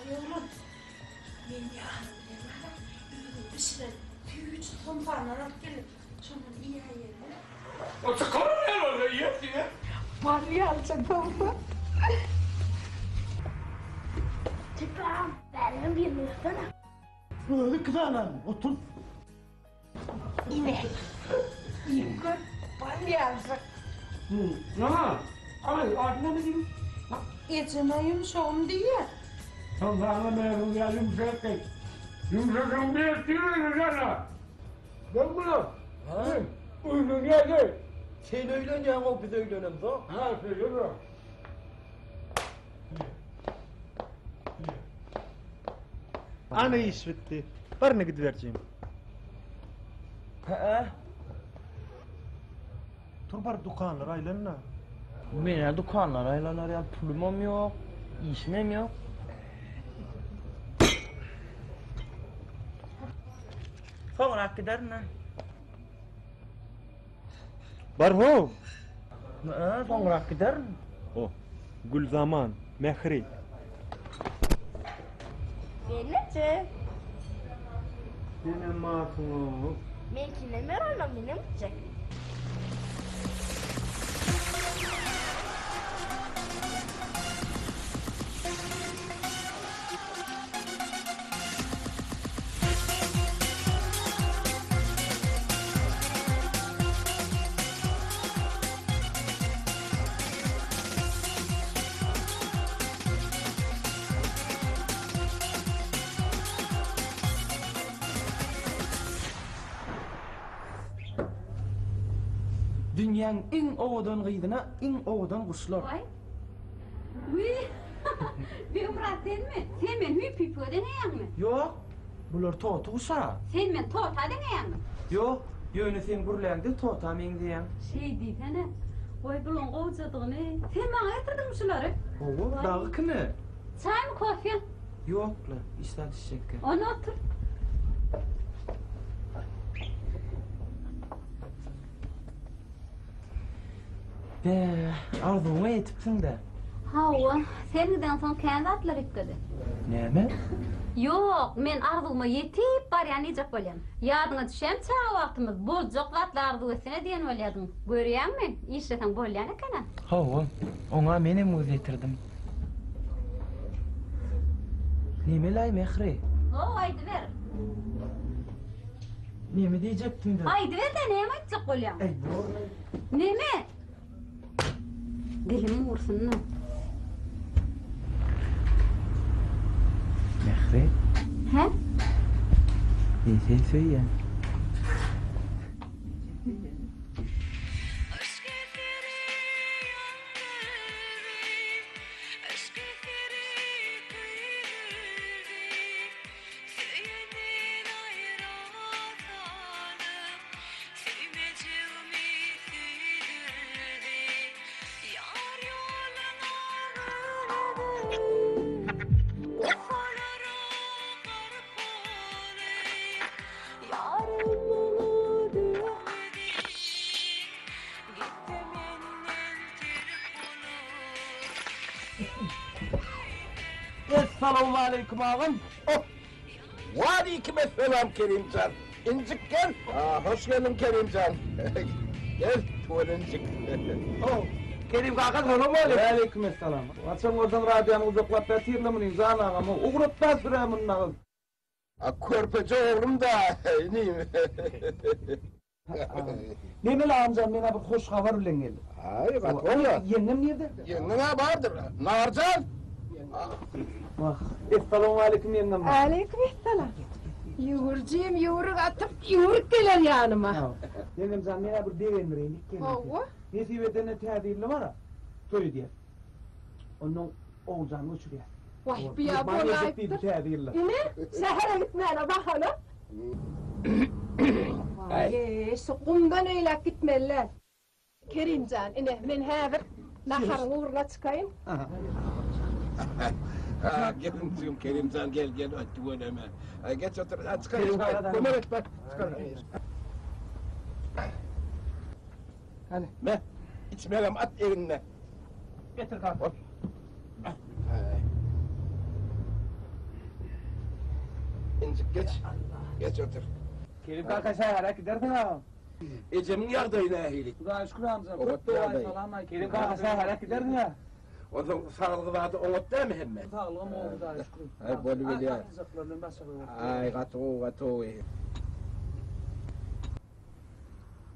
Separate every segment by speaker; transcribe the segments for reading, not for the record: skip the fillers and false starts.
Speaker 1: Aý oglan, men ýanym bilen bara özüm bişiren süýji somsandan alyp geldim. Şondan iýäýeli.
Speaker 2: O çykaryn ýaly bolsa iýer diýe.
Speaker 1: Bal ýalyja somsa. Çypam, bärigem birini ursana.
Speaker 3: Özi kızanam, otur.
Speaker 1: Ine, iýip gör, bal ýalyjak.
Speaker 2: Nä? Aý, ady näme diýdiň?
Speaker 1: Ejeme ýumşagym diýýär.
Speaker 2: Somsaňa meniň ýa ýumşak diý. Ýumşajagyň bir diýmedi sana. Gel bula.
Speaker 3: Ha?
Speaker 2: Öýlenýädi.
Speaker 3: Sen öýlenýäň-ow, biz öýlenemzok.
Speaker 2: Ha, şeýle mi?
Speaker 4: Ana iş bitdi. Baryna gidiberjim.
Speaker 5: Hä?
Speaker 4: Tur bar dukanlara aýlan-da.
Speaker 5: Men-ä dukanlara aýlanar ýaly pulumam ýok, işimem ýok. Soňrak giderin-ä.
Speaker 4: Bar how!
Speaker 5: Hä, soňrak giderin.
Speaker 4: O, Gülzaman, Mähri.
Speaker 6: Gelneje.
Speaker 4: Senem barsyň-ow.
Speaker 6: Meňkinem ber onda, menem gitjek.
Speaker 5: Dünýäň iň owadan gyzyna iň owadan guşlar.
Speaker 7: Waý. Wiý. Begmyrat senmi? Sen meni hüýp-hüýpüge deňeýäňmi?
Speaker 5: Ýok. Bular toty guşa.
Speaker 7: Sen meni tota deňeýäňmi?
Speaker 5: Ýok. Ýöne sen gürläňde tota meňzeýäň.
Speaker 7: Şeý diýsene. Goý bulaň gowjadygyny. Sen maňa getirdiňmi şulary?
Speaker 5: Hawa, dagy kime?
Speaker 7: Çaýmy, kofe?
Speaker 5: Ýok-la, hiç zat içjekgä.
Speaker 7: Onda otur.
Speaker 5: Be, arzuwyňa ýetipsiň-dä.
Speaker 7: Hawa, sen gideňsoň kän zatlar üýtgedi.
Speaker 5: Näme?
Speaker 7: Ýok, men arzuwyma ýetip barýan diýjek bolýan. Ýadyňa düşýärmi çaga wagtymyz boljak zatlar arzuw etsene diýen bolýardyň. Görýäňmi, işleseň bolýan eken-ä.
Speaker 5: Hawa, oňa menem göz ýetirdim. Nemelaý, Mähri?
Speaker 7: How, aýdyber.
Speaker 5: Neme diýjekdiň-dä?
Speaker 7: Aýdyber-dä, näme aýtjak bolýaň?
Speaker 5: Äý, borlaý.
Speaker 7: Neme? Dilim gursun-da.
Speaker 5: Mähri.
Speaker 7: Hä?
Speaker 5: Men seni söýýän.
Speaker 8: Söýenden aýra salyp, Söýmejegimi söýdürdi. Ýar ýoluna güldi, Gusalara gark boldy. Ýarym maňa döwdi, Gitdi menden terk bolup.
Speaker 3: Essalawmaleýkim agam. Oh! Waleýkimessalam Kerimjan. Injik gel. Aa, hoş geldiň Kerimjan. Gel, tüwelenjik.
Speaker 9: Oh, Kerim kaka salam aleýkum. Waleýkimessalam. Haçan görseň radiony gujaklap ýatyrla muny, jan agam. Ugratma sürä muny nagyz.
Speaker 3: A körpeje oglum-da, inim.
Speaker 9: Memel agamjan men-ä bir hoş habar bilen geldim.
Speaker 3: Aý, gaty gowy.
Speaker 9: Ýeňňem nirde?
Speaker 3: Ýeňňeň-ä bardyr. Narjan!
Speaker 9: Wah, essalawmaleýkim ýeňňem.
Speaker 1: Aleýkim essalam. Ýüwürjim ýüwrük atyp, ýüwrük geler ýanyma.
Speaker 9: Ýeňňemjan, men-ä bir begendireýin diýip geldim.
Speaker 1: Hawa.
Speaker 9: Nesip edende täze ýylda bar-a, toý edýäs. Onnoň Oguljany göçürýäs.
Speaker 1: Waý, bu-ýa bolaýypdyr. Ine, şähere gitmäne bahana. Waý, şu gumdan öýläp gitmeli däl. Kerim jan, ine, men häzir naharyň ugruna çykaýyn.
Speaker 3: Gelinjigim Kerim jan, gel, gel, tüweleme. Geç otur, çykar, çykar, kömek et, bak, çykar.
Speaker 9: Hany.
Speaker 3: Me, içmegem at egnine.
Speaker 9: Getir kaka.
Speaker 3: Injik geç. Geç otur.
Speaker 9: Kerim kaka şähere gidersiň agam.
Speaker 3: Ejemiň ýagdaýy nähili?
Speaker 9: Hudaýa şükür amca.
Speaker 3: Oňat
Speaker 9: Köp dogaý
Speaker 3: ýagdaý.
Speaker 9: salam aý. Kerim kaka şähere gidersiň a.
Speaker 3: Onsoň saglygy zady oňat dälmi hemme?
Speaker 9: Saglygym gowy Hudaýa şükür.
Speaker 3: Aý bolubilýär.
Speaker 9: Agtyjaklardan başga bir zat.
Speaker 3: Aý gaty gowy gaty gowy.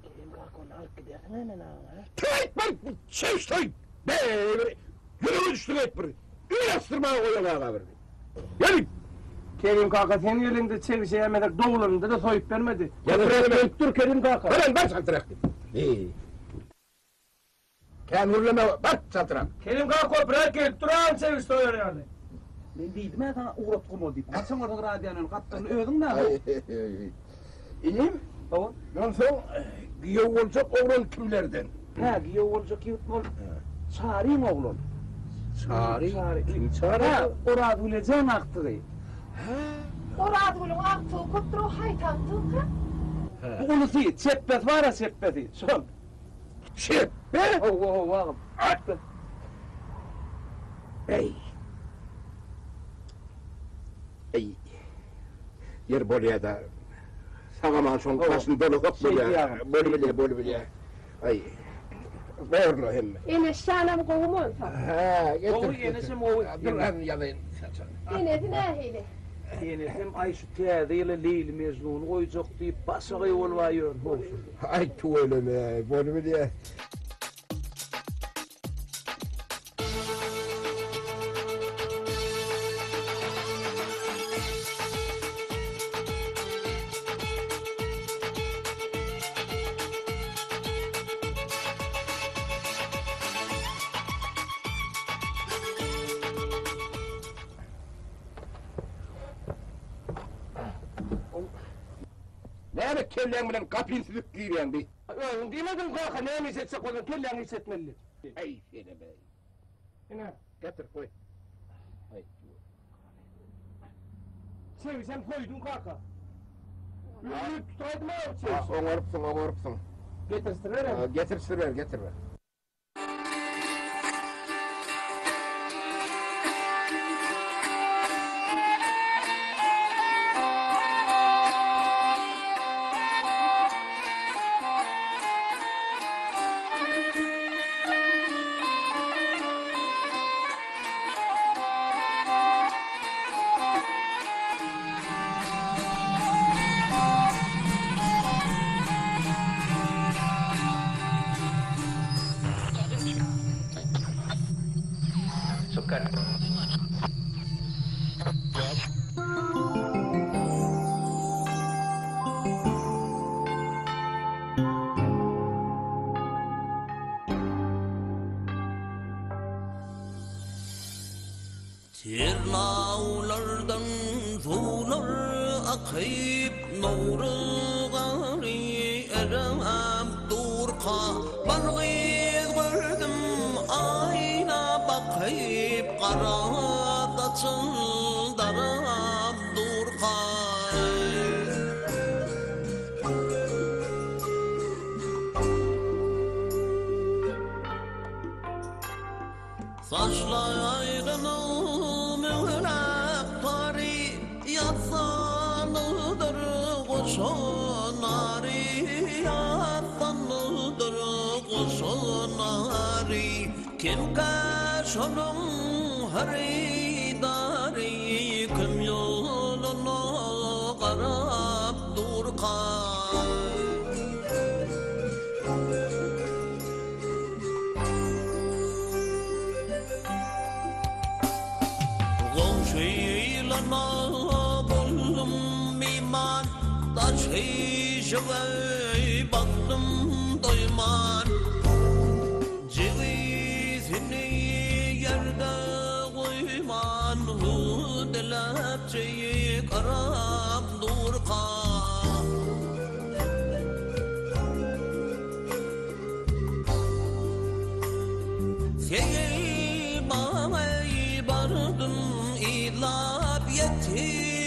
Speaker 5: Kerim kaka ony alyp gidersiň a men agam a.
Speaker 3: Tüýt bir çeştoý. Be bir ýürege düşdüň et bir. Öý açdyrmaga goýaň aga bir. Gel.
Speaker 9: Kerim kaka sen geliňde çegişeýemesek doglanynda-da soýup bermedi.
Speaker 3: Ýa
Speaker 9: Gelip dur Kerim kaka.
Speaker 3: Baran bar çaltrak. Eý. Kän gürleme bar çaltrak.
Speaker 9: Kerim kaka köpräk gelip dur agam çegiş soýar ýaly. Men diýdim-ä saňa ugrat guma diýip. Haçan görseň radiony gapdalyny özüň näme?
Speaker 3: Inim.
Speaker 9: Hawa.
Speaker 3: Onsoň giýew boljak oglan kimlerden?
Speaker 9: Hä, giýew boljak ýigit bol. Çaryň oglan.
Speaker 3: Çary? Kim Çary?
Speaker 9: Hä, Orazgül ejeň agtygy.
Speaker 3: Hä.
Speaker 1: Orazgülüň agtygy köpdür, o haýsy agtygyka?
Speaker 9: Bu ulusy, çepbesi bar-a, çepbesi. Şol.
Speaker 3: Çepbe?
Speaker 9: Hawa, hawa, agam. Çepbe.
Speaker 3: Eý. Eý. Ýer bolýa-da. Sag-aman şoň başyny dolasak bolýa. Bolubilýä, bolubilýä. Aý. Borla hemme.
Speaker 1: Eneş janam gowumy onsoň?
Speaker 3: Hä, getir.
Speaker 9: Gowy, eneşem gowy.
Speaker 3: Dur, hany ýazaýyn saçagyny.
Speaker 1: Enesi nähili?
Speaker 9: Enesem aý şu täze ýyla Leýli Mejnuny goýjak diýip başagaý bolup-a ýör howsuz.
Speaker 3: Aý tüweleme, bolubilýä. Näme kelläň bilen gapyny süzüp girýäň bi?
Speaker 9: Özüň diýmediňmi kaka, näme iş etjek bolsaň kelläňi iş etmeli diýip.
Speaker 3: Eý senem eý.
Speaker 9: Ine.
Speaker 3: Getir goý. Aý.
Speaker 9: Çewisem goýdum kaka. Öýüni tutaýdym aw çewişi.
Speaker 3: Oňarypsyň, oňarypsyň.
Speaker 9: Getirişdiriber.
Speaker 3: Getirişdiriber, getiriber.
Speaker 10: Ternawlardan suwlar akyp, nury gary eräp durka, Bir gyz gördüm aýna bakyp, gara saçyn darap durka. Saçlaryny möwräp tary, Ýassanydyr goşa nary, Ýassanydyr goşa nary. Kimkä şonuň hyrydary, Kim ýoluna garap durka. Goňşylaryma boldum myhman, Daş işige bakdym doýman. Jigitini ýerde goýman, Hüwdüläp garap durka. Seýil babaý bardym yzlap ýetim.